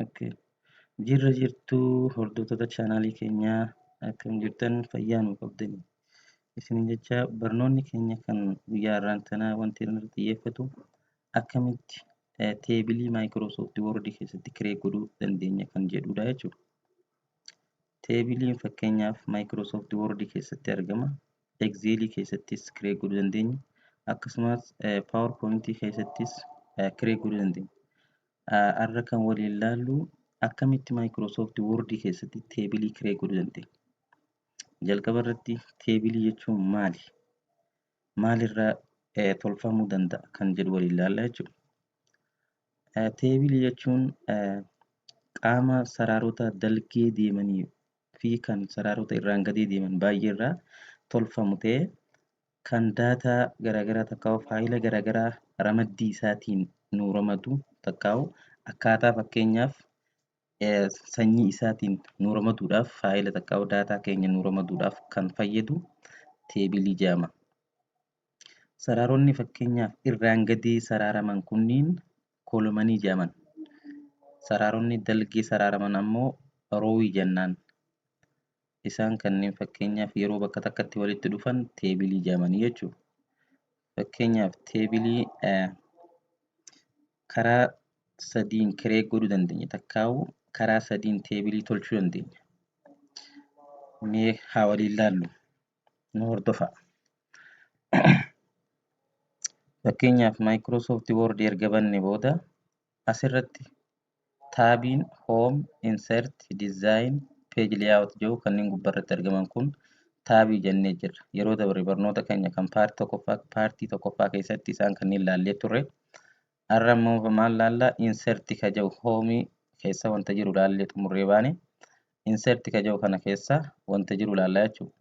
Okay. Jirra jirtuu hordoftoota chaanaalii keenyaa akkam jirtan fayyaa nuu qabdani. Isinin jecha barnoonni keenya kan guyyaa har'aan tanaa wanti irratti xiyyeeffatu akkamitti teebilii Microsoft Word keessatti kiree godhuu dandeenya kan jedhudha jechuudha. Teebiliin fakkeenyaaf Microsoft Word keessatti argama. Excel keessattis kiree godhuu dandeenya. Akkasumas PowerPoint keessattis kiree godhuu dandeenya. Har'a kan waliin ilaallu akkamitti Microsoft Word keessatti teebilii kiree godhuu dandeenya. Jalqaba irratti teebilii jechuun maali? Maalirraa tolfamuu danda'a kan jedhu waliin ilaalla jechuudha. Teebilii jechuun qaama saraarota dalgee deemanii fi kan saraarota irraan gadee deeman baay'ee irraa tolfamu ta'ee kan daataa garaagaraa takkaa'u faayila garaagaraa ramaddii isaatiin nuu ramadu takkaa'u akkaataa fakkeenyaaf sanyii isaatiin nuu ramaduudhaaf faayila takkaa'u daataa keenya nuu ramaduudhaaf kan fayyadu teebilii jedhama. Saraaronni fakkeenyaaf irraan gadee saraaraman kunniin kolomanii jedhaman. Saraaronni dalgee saraaraman ammoo roowii jennaan. Isaan kanneen fakkeenyaaf yeroo bakka takkatti walitti dhufan teebilii jedhamanii jechuudha. Fakkeenyaaf teebilii karaa sadiin kiree godhuu dandeenya. Takkaa'u karaa sadiin teebilii tolchuu dandeenya. Mee haa waliin laallu. Nu hordofaa. Fakkeenyaaf Microsoft Word erga banne booda asirratti taabiin Home, Insert, Design, Page Layout jedhu kanneen gubbarratti argaman kun taabii jennee jirra. Yeroo dabre barnoota keenya kan paartii tokkoffaa keessatti isaan kanneen laallee turre. Har'a immoo maal laallaa? Insert ka jedhu Home keessa wanta jiru laallee xumurree baane. Insert ka jedhu kana keessa wanta jiru laallaa jechuudha.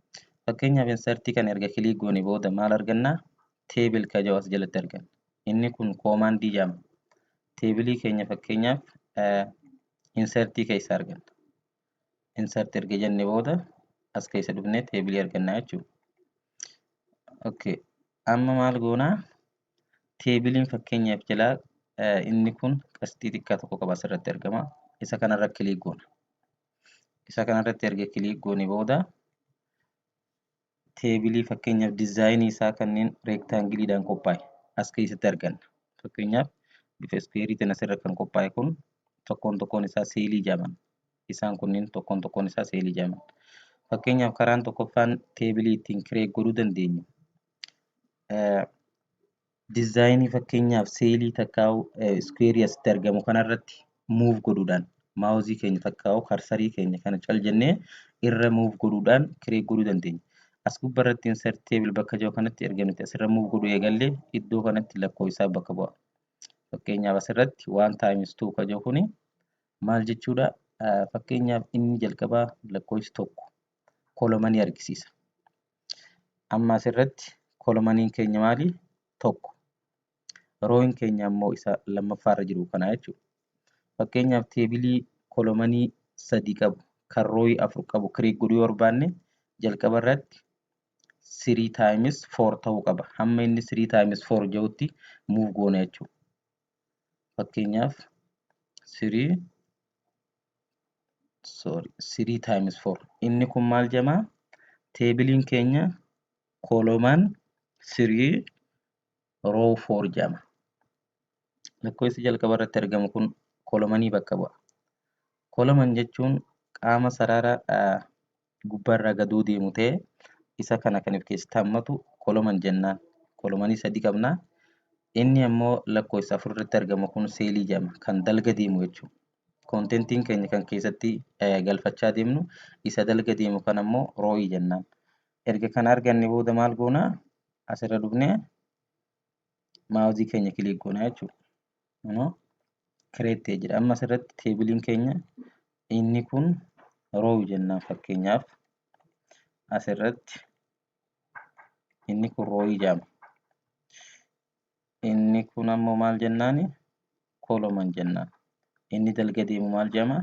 Fakkeenyaaf insert kana erga kiliik goone booda maal argannaa? Table ka jedhu as jalatti arganna. Inni kun koomaandii jedhama. Teebilii keenya fakkeenyaaf insertii keessa arganna. Insert erga jenne booda as keessa dhufnee teebilii arganna jechuudha. Okay. Amma maal goonaa? Teebiliin fakkeenyaaf jalaa inni kun qasxii xiqqaa tokko qaba asirratti argama. Isa kanarra kiliik goona. Isa kanarratti erga kiliik goone booda teebilii fakkeenyaaf dizaayinii isaa kanneen reektaangiliidhaan qophaa'e as keessatti arganna. Fakkeenyaaf bifa iskuweeriitiin asirra kan qophaa'e kun tokkoon tokkoon isaa seelii jedhaman. Isaan kunneen tokkoon tokkoon isaa seelii jedhaman. Fakkeenyaaf karaan tokkoffaan teebilii ittiin kireet godhuu dandeenyu dizaayinii fakkeenyaaf seelii takkaa'u iskuweerii asitti argamu kanarratti muuf godhuudhaan maawuzii keenya takkaa'u karsarii keenya kana cal jennee irra muuf godhuudhaan kireet godhuu dandeenya. As gubbarratti insert table bakka jiru kanatti erga nuti asirra muuf godhuu eegalle iddoo kanatti lakkoofsaa bakka bu'a. Fakkeenyaaf asirratti 1 times 2 ka jiru kuni maal jechuudha? Fakkeenyaaf inni jalqabaa lakkoofsi tokko kolomanii argisiisa. Amma asirratti kolomaniin keenya maali? Tokko. Rooyin keenya ammoo isa lammaffaarra jiru kana jechuudha. Fakkeenyaaf teebilii kolomanii 3 qabu kan rooyii 4 qabu kireet godhuu yoo barbaanne jalqaba irratti 3 times 4 ta'uu qaba. Hamma inni 3 times 4 jedhutti move goona jechuudha. Fakkeenyaaf 3 sorry 3 times 4 inni kun maal jedhama? Teebiliin keenya koloman 3 row 4 jedhama. Lakkoofsi jalqaba irratti argamu kun kolomanii bakka bu'a. Koloman jechuun qaama sarara gubbaarraa gadoo deemu ta'ee isa kana kan of keessatti hammatu koloman jennaan. Kolomanii 3 qabna. Inni ammoo lakkoofsa 4 irratti argamu kun seelii jedhama. Kan dalga deemu jechuudha. Koontentiin keenya kan keessatti galfachaa deemnu isa dalga deemu kan ammoo rooyii jennaan. Erga kana arganne booda maal goonaa? Asirra dhufnee maawuzii keenya kiliik goonaa jechuudha. Kunoo kireet ta'ee jira. Amma asirratti teebiliin keenya inni kun rooyu jennaan fakkeenyaaf asirratti inni kun rooyii jedhama. Inni kun ammoo maal jennaani? Koloman jennaan. Inni dalga deemu maal jedhama?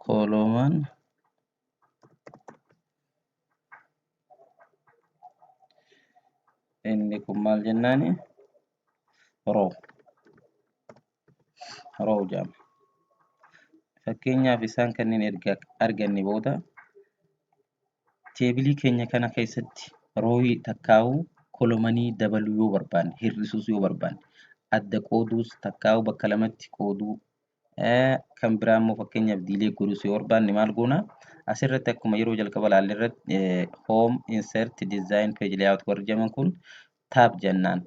Koloman Inni kun maal jennaani? Row. Row jedhama. Fakkeenyaaf, isaan kanneen erga arganne booda, tableii keenya kana keessatti rowii takkaa'uu columnii dabaluu yoo barbaanne, hir'isuus yoo barbaanne, adda qooduus takkaa'uu bakka lamatti qooduu, kan biraa immoo fakkeenyaaf delete godhuus yoo barbaanne maal goona? Asirratti akkuma yeroo jalqaba ilaalle irratti, home, insert, design, page layout warri jedhaman kun tab jennaan.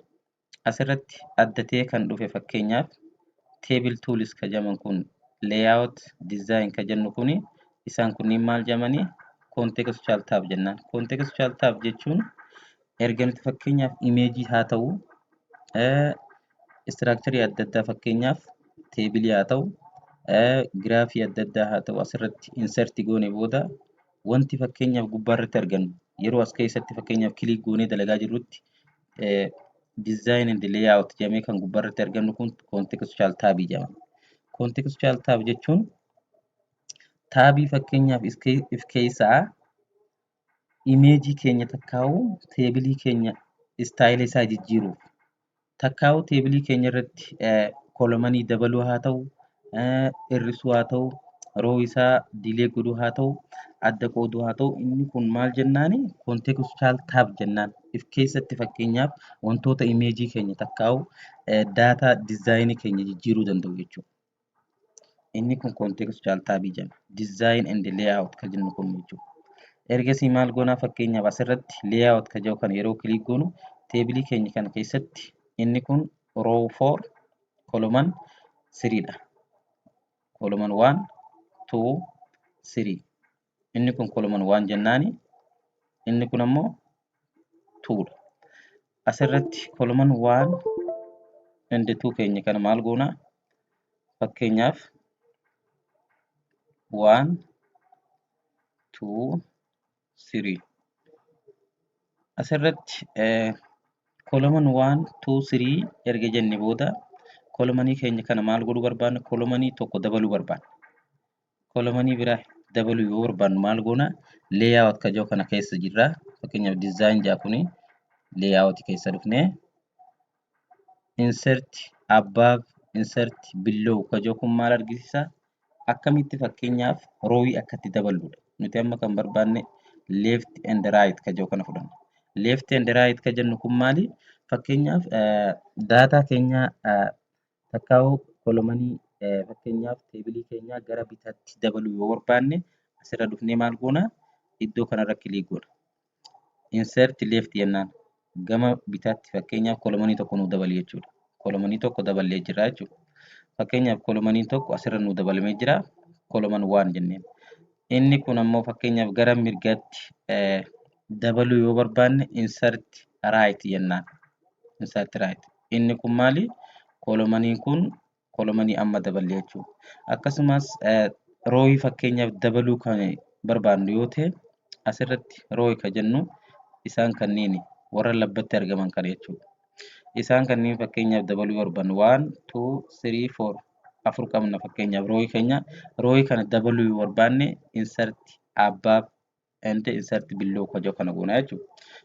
Asirratti adda ta'ee kan dhufe, fakkeenyaaf, table tools ka jedhaman kun, layout design ka jennu kuni, isaan kunniin maal jedhamanii? Contextual tab jennaan. Contextual tab jechuun erga nuti fakkeenyaaf imageii haa ta'u, structureii adda addaa, fakkeenyaaf tableii haa ta'u, graphii adda addaa haa ta'u, asirratti insert goone booda, wanti fakkeenyaaf gubbaarratti argannu yeroo as keessatti fakkeenyaaf click goonee dalagaa jirrutti, design and layout jedhamee kan gubbaarratti argannu kun contextual tabii jedhama. Contextual tab jechuun tabii fakkeenyaaf if keessaa imageii keenya takkaa'uu tableii keenya styleii isaa jijjiiruuf, takkaa'uu tableii keenya irratti columnii dabaluu haa ta'u, hir'isuu haa ta'u, row isaa delete godhuu haa ta'u, adda qooduu haa ta'u, inni kun maal jennaani? Contextual tab jennaan. If keessatti fakkeenyaaf wantoota imageii keenya takkaa'u data designii keenya jijjiiruu danda'u jechuudha. Inni kun contextual tabii jedhama. Design and layout kan jennu kun jechuudha. Ergasii maal goonaa? Fakkeenyaaf, asirratti layout kan jedhu kana yeroo click goonu, tableii keenya kana keessatti inni kun row 4 column 3 dha. Column 1, 2, 3. Inni kun column 1 jennaani. Inni kun ammoo 2 dha. Asirratti column 1 and 2 keenya kana maal goonaa? Fakkeenyaaf, 1, 2, 3. Asirratti column 1, 2, 3 erga jenne booda, columnii keenya kana maal godhuu barbaanna? Columnii tokko dabaluu barbaanna. Columnii biraa dabaluu yoo barbaannu maal goona? Layout ka jedhu kana keessa jirra. Fakkeenyaaf, design jedha kuni layout keessa dhufnee, insert above, insert below ka jedhu kun maal argisiisa? Akkamitti fakkeenyaaf rowii akka itti daballudha. Nuti amma kan barbaanne left and right ka jedhu kana fudhanna. Left and right ka jennu kun maali? Fakkeenyaaf, data keenya takkaa'uu columnii, fakkeenyaaf tableii keenya gara bitaatti dabaluu yoo barbaanne, asirra dhufnee maal goona? Iddoo kanarra click goona. Insert left jennaan gama bitaatti fakkeenyaaf columnii tokko nuu dabali jechuudha. Columnii tokko daballee jira jechuudha. Fakkeenyaaf, columniin tokko asirra nuu dabalamee jira. Column one jenneen. Inni kun ammoo fakkeenyaaf gara mirgaatti dabaluu yoo barbaanne, insert right jennaan. Insert right. Inni kun maali? Columniin kun columnii amma daballe jechuudha. Akkasumas rowii fakkeenyaaf dabaluu kan barbaannu yoo ta'e, asirratti rowii kan jennu isaan kanniini warra labbatti argaman kana jechuudha. Isaan kanneen fakkeenyaaf dabaluu yoo barbaannu, 1, 2, 3, 4, afur qabna. Fakkeenyaaf, rowii keenya, rowii kana dabaluu yoo barbaanne, insert above and insert below ka jedhu kana goona jechuudha.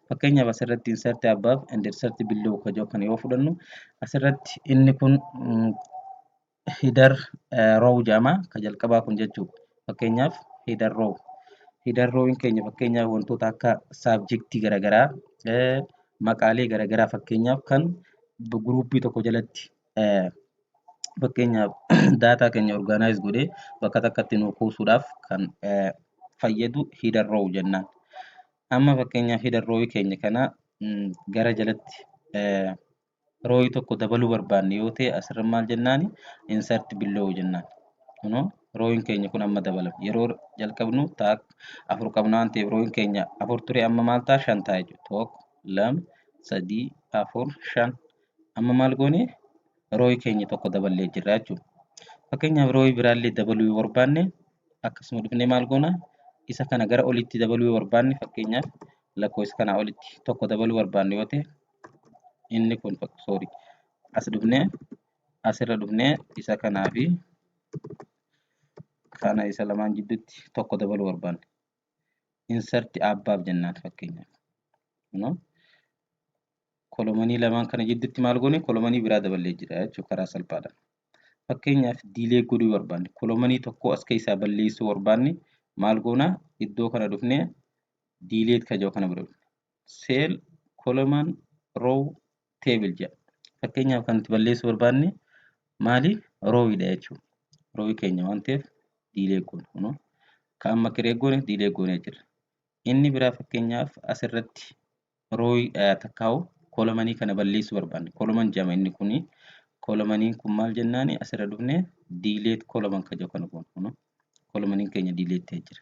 Fakkeenyaaf, asirratti insert above and insert below ka jedhu kana yoo fudhannu, asirratti inni kun header row jedhama ka jalqabaa kun jechuudha. Fakkeenyaaf, header row. Header rowiin keenya fakkeenyaaf wantoota akka subjectii garaagaraa, maqaalee garaagaraa, fakkeenyaaf kan groupii tokko jalatti fakkeenyaaf data keenya organize godhee bakka takkatti nu kuusuudhaaf kan fayyadu header row jennaan. Amma fakkeenyaaf, header rowii keenya kana gara jalatti rowii tokko dabaluu barbaanne yoo ta'e, asirra maal jennaani? Insert below jennaan. Kunoo rowiin keenya kun amma dabalame. Yeroo jalqabnu taak afur qabna waan ta'eef, rowiin keenya afur ture, amma maal ta'a? Shan ta'a jechuudha. Tokko, lama, sadii, afur, shan. Amma maal goone? Rowii keenya tokko daballee jirra jechuudha. Fakkeenyaaf, rowii biraallee dabaluu yoo barbaanne, akkasuma dhufnee maal goona? Isa kana gara olitti dabaluu yoo barbaanne, fakkeenyaaf lakkoofsa kanaa olitti tokko dabaluu barbaanne yoo ta'e, inni kun, sorry, as dhufnee, asirra dhufnee, isa kanaa fi kana isa lamaan jidduutti tokko dabaluu barbaanne, insert above jennaan fakkeenyaaf. Columnii lamaan kana jidduutti maal goone? Columnii biraa daballee jira jechuudha karaa salphaadhaan. Fakkeenyaaf, delete godhuu barbaanne, columnii tokko as keessaa balleessuu barbaanne, maal goona? Iddoo kana dhufnee delete ka jedhu kana bira dhufne. Cell, column, row, table jedha. Fakkeenyaaf, kan nuti balleessuu barbaanne maali? Rowiidha jechuudha. Rowii keenya waan ta'eef delete goona. Kunoo kan amma create goone delete goonee jira. Inni biraa, fakkeenyaaf, asirratti rowii takkaa'u columnii kana balleessuu barbaanne. Column jedhama inni kuni. Columniin kun maal jennaani? Asirra dhufnee delete column ka jedhu kana goona. Kunoo columniin keenya delete ta'ee jira.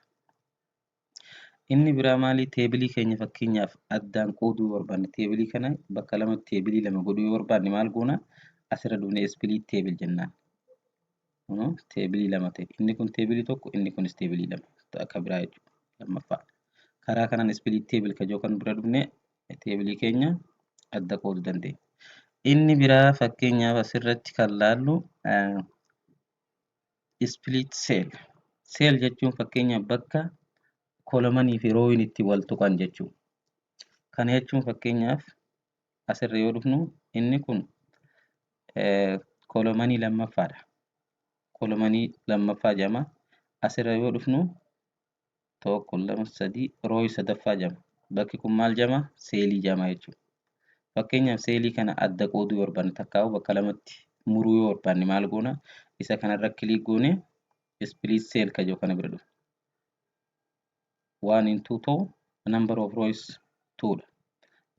Inni biraa maali? Tableii keenya fakkeenyaaf addaan qooduu barbaanne, tableii kana bakka lamatti, tableii lama godhuu yoo barbaanne, maal goona? Asirra dhufnee split table jennaan. Kunoo tableii lama ta'e. Inni kun tableii tokko, inni kunis tableii lama akka biraa jechuudha lammaffaa. Karaa kanaan split table ka jedhu kan bira dhufnee tableii keenya adda qooduu dandeenya. Inni biraa, fakkeenyaaf, asirratti kan laallu split cell. Cell jechuun fakkeenyaaf bakka columnii fi rowiin itti wal tuqan jechuudha. Kana jechuun, fakkeenyaaf, asirra yoo dhufnu inni kun columnii lammaffaadha. Columnii lammaffaa jedhama. Asirra yoo dhufnu tokko, lama, sadii, rowii sadaffaa jedhama. Bakki kun maal jedhama? Cellii jedhama jechuudha. Fakkeenyaaf, cellii kana adda qooduu yoo barbaanne, takkaa'u bakka lamatti muruu yoo barbaanne, maal goona? Isa kanarra click goone split cell ka jedhu kana bira dhufna. One into two, number of rows two dha.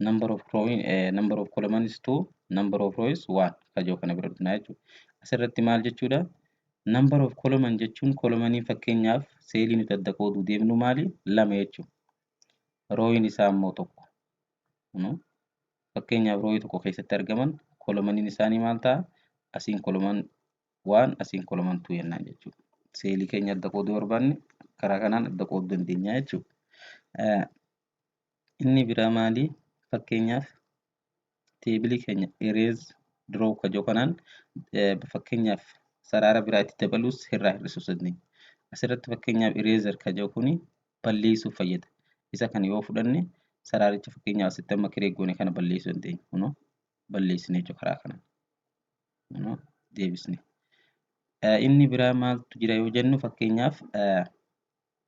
Number of row, number of column is two, number of rows one ka jedhu kana bira dhufna jechuudha. Asirratti maal jechuudha? Number of column jechuun columnii, fakkeenyaaf, cellii nuti adda qooduu deemnu maali? Lama jechuudha. Rowiin isaa immoo tokko. Fakkeenyaaf, rowii tokko keessatti argaman columniin isaanii maal ta'a? Asiin column one, asiin column two jennaan jechuudha. Cellii keenya adda qooduu barbaanne karaa kanaan adda qooduu dandeenya jechuudha. Inni biraa maali? Fakkeenyaaf, tableii keenya erase draw ka jedhu kanaan, fakkeenyaaf, sarara biraa itti dabaluus irraa hir'isuus dandeenya. Asirratti, fakkeenyaaf, eraser ka jedhu kuni balleessuuf fayyada. Isa kana yoo fudhanne sararicha, fakkeenyaaf, asitti amma create goone kana balleessuu dandeenya. Kunoo balleessine jechuudha karaa kanaan. Kunoo deebisne. Inni biraa maaltu jira yoo jennu, fakkeenyaaf,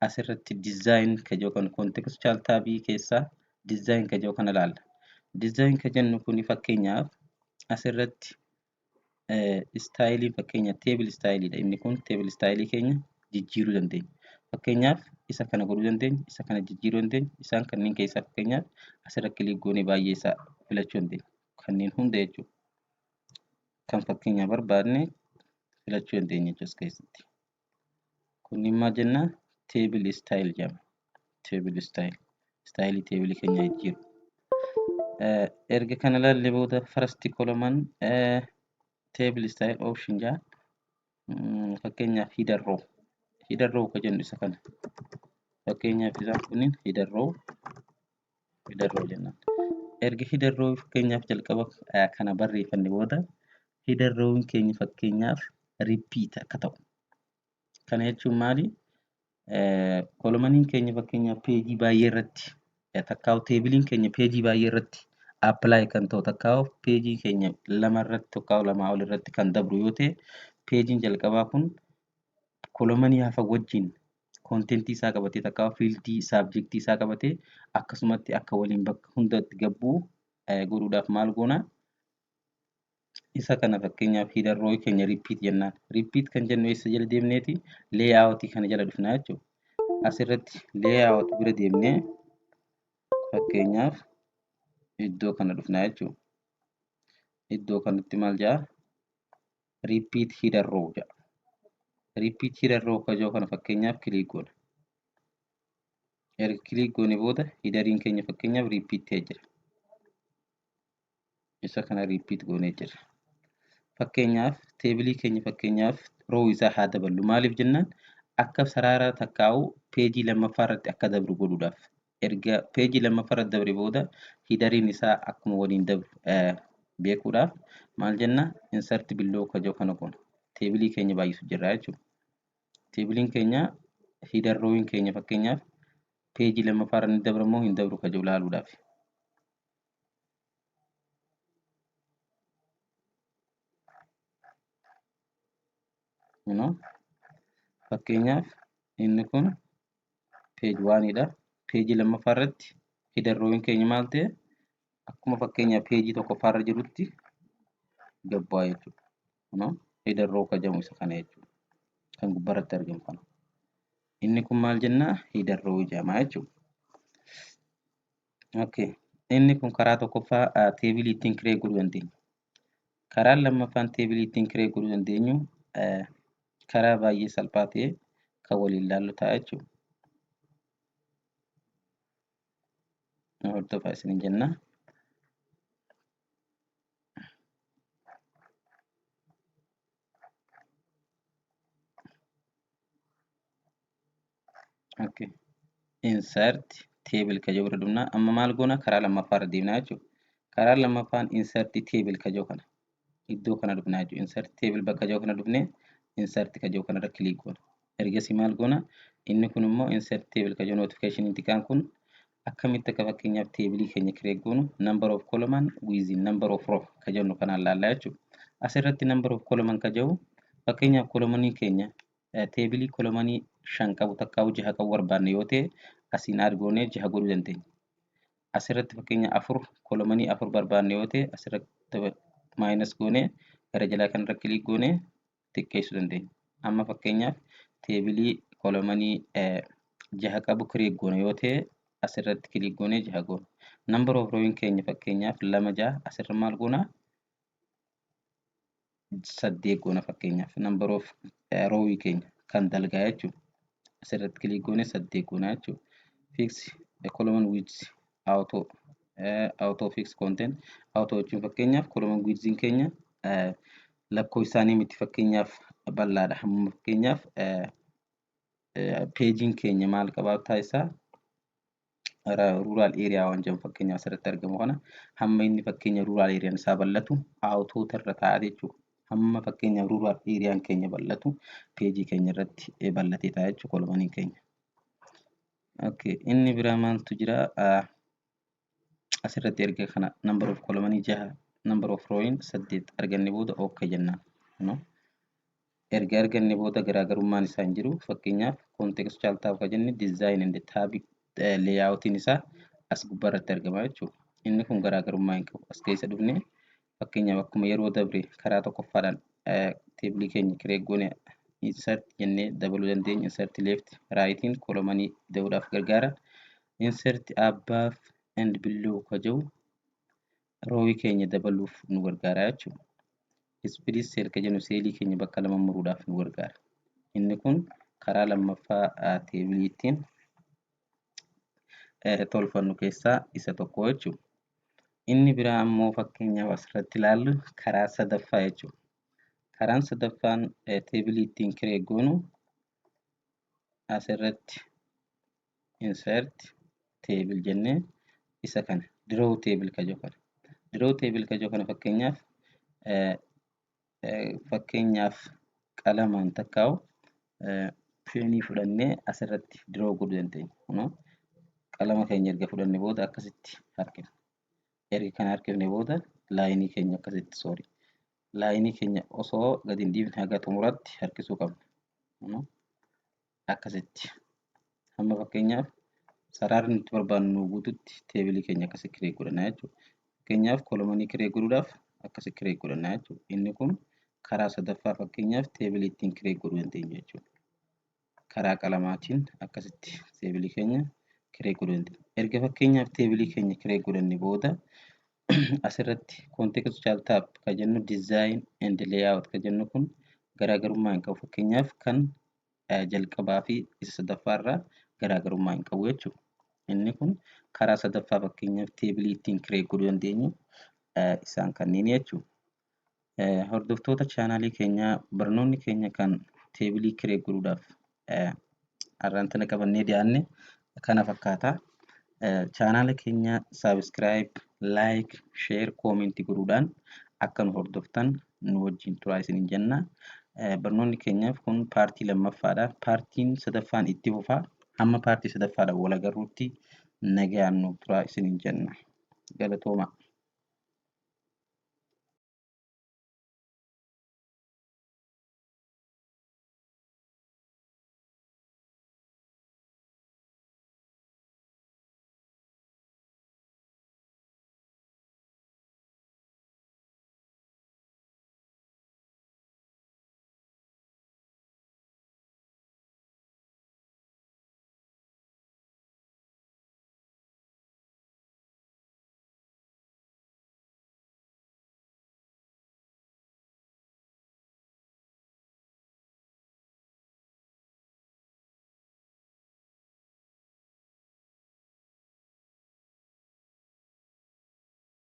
asirratti design ka jedhu kan contextual tabii keessaa design ka jedhu kana ilaalla. Design ka jennu kuni, fakkeenyaaf, asirratti styleiin, fakkeenya, table styleiidha. Inni kun table styleii keenya jijjiiruu dandeenya. Fakkeenyaaf, isa kana godhuu dandeenya, isa kana jijjiiruu dandeenya. Isaan kanneen keessaa, fakkeenyaaf, asirra click goonee baay'ee isaa filachuu dandeenya. Kanneen hunda jechuudha. Kan fakkeenya barbaadne filachuu dandeenya jechuudha as keessatti. Kunniin maal jennaa? Table style jedhama. Table style. Styleii tableii keenyaa jijjiiru. Erga kana ilaallee booda first column table style option jedha. Fakkeenyaaf, header row. Header row ka jennu isa kana. Fakkeenyaaf, isaan kunniin header row, header row jennaan. Erga header row, fakkeenyaaf, jalqaba kana barreeffanne booda header rowiin keenya, fakkeenyaaf, repeat akka ta'u. Kana jechuun maali? Columniin keenya, fakkeenyaaf, pageii baay'ee irratti takkaa'u, tableiin keenya pageii baay'ee irratti apply kan ta'u, takkaa'u pageii keenya lama irratti, takkaa'u lamaa ol irratti kan dabru yoo ta'e, pageiin jalqabaa kun columnii hafa wajjin contentii isaa qabatee, takkaa'u fieldii subjectii isaa qabatee akkasumatti akka waliin bakka hundatti gabbuu godhuudhaaf maal goona? Isa kana, fakkeenyaaf, header row keenya repeat jennaan. Repeat kan jennu eessa jala deemneeti? Layoutii kana jala dhufnaa jechuudha. Asirratti layout bira deemnee, fakkeenyaaf, iddoo kana dhufnaa jechuudha. Iddoo kanatti maal jedhaa? Repeat header row jedha. Repeat header row ka jedhu kana, fakkeenyaaf, click goona. Erga click goone booda headeriin keenya, fakkeenyaaf, repeat ta'ee jira. Isa kana repeat goonee jira. Fakkeenyaaf, tableii keenya, fakkeenyaaf, row isaa haa daballu. Maaliif jennaan, akka sarara takkaa'u pageii lammaffaa irratti akka dabru godhuudhaaf. Erga pageii lammaffaa irratti dabre booda headeriin isaa akkuma waliin dabru beekuudhaaf maal jenna? Insert below ka jedhu kana goona. Tableii keenya baay'isu jirra jechuudha. Tableiin keenya, header rowiin keenya, fakkeenyaaf, pageii lammaffaa irra ni dabra moo hin dabru ka jedhu ilaaluudhaaf. Kunoo fakkeenyaaf inni kun page 1 dha. Peejii lammaffaa irratti header rowiin keenya maal ta'e? Akkuma fakkeenyaaf peejii tokkoffaa irra jirutti gad bu'aa jechuudha. Kunoo header row kan jedhamu isa kana jechuudha. Kan gubbaarratti argamu kana. Inni kun maal jennaa? Header row jedhama jechuudha. Okay. Inni kun karaa tokkoffaa teebilii ittiin create godhuu dandeenya. Karaan lammaffaan teebilii ittiin create godhuu dandeenyu karaa baay'ee salphaa ta'e kan waliin ilaallu ta'a jechuudha. Hordofaa isiniin jenna. Okay. Insert table ka jedhu irra dhufna. Amma maal goona? Karaa lammaffaa irra deemna jechuudha. Karaan lammaffaan insert table ka jedhu kana iddoo kana dhufna jechuudha. Insert table bakka jedhu kana dhufne insert ka jedhu kana irra click goona. Ergasii maal goona? Inni kun immoo insert table ka jedhu notification xiqqaan kun akkamitti akka fakkeenyaaf teebilii keenya create goonu number of column with number of row ka jennu kanaan laallaa jechuudha. Asirratti number of column ka jedhu fakkeenyaaf columnii keenya teebilii kolomanii 5 qabu takkaa'u 6 qabu barbaanne yoo ta'e asiin add goonee 6 godhuu dandeenya. Asirratti fakkeenya 4 kolomanii 4 barbaanne yoo ta'e asirratti minus goonee gara jalaa kanarra click goonee xiqqeessuu dandeenya. Amma fakkeenyaaf teebilii kolomanii 6 qabu create goone yoo ta'e asirratti click goonee 6 goona. Number of rowing keenya fakkeenyaaf 2 6 asirra maal goona? 8 goona fakkeenyaaf number of rowii keenya kan dalgaa jechuudha. Asirratti click goone 8 goona jechuudha. Fix column width auto auto fix content auto jechuun fakkeenyaaf column width keenya lakkoofsa isaanii miti fakkeenyaaf bal'aadha. Hamma fakkeenyaaf peejiin keenya maal qabaatu taasisaa? Rural area waan jedhamu fakkeenyaaf asirratti argamu kana hamma inni fakkeenya rural area isaa bal'atu auto irra taa'aa jechuudha. Hamma fakkeenyaaf rural area keenya bal'atu peejii keenya irratti bal'atee ta'a jechuudha kolomaniin keenya. Okay, inni biraa maaltu jira? Asirratti erga kana number of kolomanii 6 number of rowing 8 arganne booda okay jennaan. No? Erga arganne booda garaagarummaan isaa hin jiru. Fakkeenyaaf contextual tab kan jenne design and tab layoutiin isaa as gubbaarratti argama jechuudha. Inni kun garaagarummaa hin qabu. As keessa dhufne fakkeenyaaf akkuma yeroo dabre karaa tokkoffaadhaan teebilii keenya create goone insert jennee dabaluu dandeenya. Insert left rightiin kolomanii dabaluudhaaf gargaara. Insert above and below kan jedhu roowii keenya dabaluuf nu gargaara jechuudha. Split cell kan jennu seelii keenya bakka lama muruudhaaf nu gargaara. Inni kun karaa lammaffaa teebilii ittiin tolfannu keessaa isa tokko jechuudha. Inni biraa ammoo fakkeenyaaf asirratti ilaallu karaa sadaffaa jechuudha. Karaan sadaffaan teebilii ittiin create goonu asirratti insert table jennee isa kana draw table kan jedhu kana. Draw table kan jedhu kana fakkeenyaaf fakkeenyaaf qalamaan takkaa'u peenii fudhannee asirratti draw godhuu dandeenya. Kunoo qalama keenya erga fudhanne booda akkasitti harkifna. Erga kana harkifne booda laayinii keenya akkasitti sorry laayinii keenya osoo gadi hin dhiifne haga xumuraatti harkisuu qabna. Kunoo akkasitti hamma fakkeenyaaf sararri nuti barbaannu guututti teebilii keenya akkasitti create godhanna jechuudha. Fakkeenyaaf kolomanii create godhuudhaaf akkasitti create godhanna jechuudha. Inni kun karaa sadaffaa fakkeenyaaf teebilii ittiin create godhuu dandeenya jechuudha. Karaa qalamaatiin akkasitti teebilii keenya create godhuu dandeenya. Erga fakkeenyaaf teebilii keenya create godhanne booda asirratti contextual tab kan jennu design and layout kan jennu kun garaagarummaa hin qabu. Fakkeenyaaf kan jalqabaa fi isa sadaffaa irraa garaagarummaa hin qabu jechuudha. Inni kun karaa sadaffaa fakkeenyaaf teebilii ittiin create godhuu dandeenyu isaan kanneen jechuudha. Hordoftoota chaanaalii keenyaa barnoonni keenya kan teebilii create godhuudhaaf har'aan tana qabannee dhiyaanne kana fakkaata. Chaanaala keenya subscribe, like, share, comment godhuudhaan akka nu hordoftan nu wajjin turaa isiniin jenna. Barnoonni keenyaaf kun paartii lammaffaadha. Paartiin sadaffaan itti fufa. Hamma paartii sadaffaadhaan wal agarruutti nagaan nu turaa isiniin jenna. Galatoomaa.